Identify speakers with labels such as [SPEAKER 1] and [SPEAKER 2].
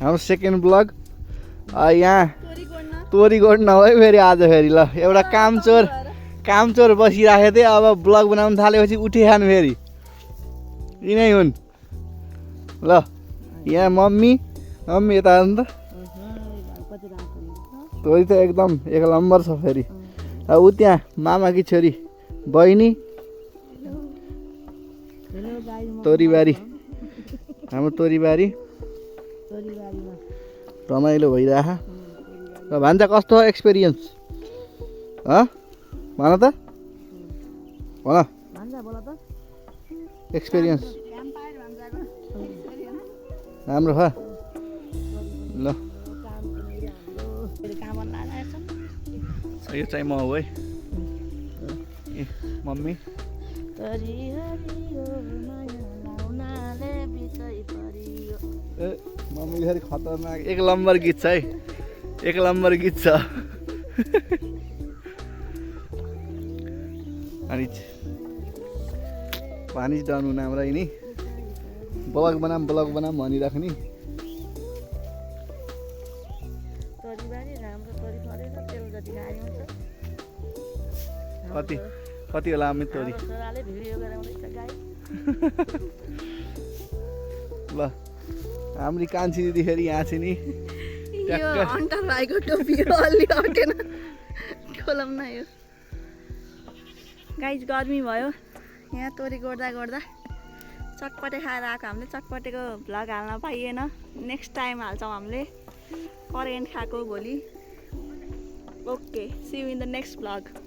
[SPEAKER 1] हाम्रो second blog यहाँ तोरी गोड्न है फेरि आज फेरि ल एउटा कामचोर बसिराखेको थिएँ अब ब्लग बनाउनु थालेपछि उठिखानु फेरि यिनै हुन् ल यहाँ मम्मी यता हो नि त तोरी त एकदम एक नम्बर छ फेरि ऊ त्यहाँ मामाकी छोरी बहिनी तोरीबारी हाम्रो तोरीबारी रमाइलो भइरह र भान्जा कस्तो एक्सपिरियन्स भन त भन एक्सपिरियन्स राम्रो छ ल यो चाहिँ म हो है ए मम्मी मम्मी फेरि खतरनाक एक नम्बर गीत छ है एक नम्बर गीत छ अनि पानी डाउनु नाम्रा नि ब्लग बनाम भनिराख्ने कति होला हामी तोरी ल हाम्रो कान्छी दिदी फेरि यहाँ छ नि
[SPEAKER 2] गाइज गर्मी भयो यहाँ तोरी गोड्दा चटपटे खाएर आएको हामीले चटपटेको भ्लग हाल्न पाइएन नेक्स्ट टाइम हाल्छौँ हामीले करेन्ट खाएको भोलि okay see you in the next vlog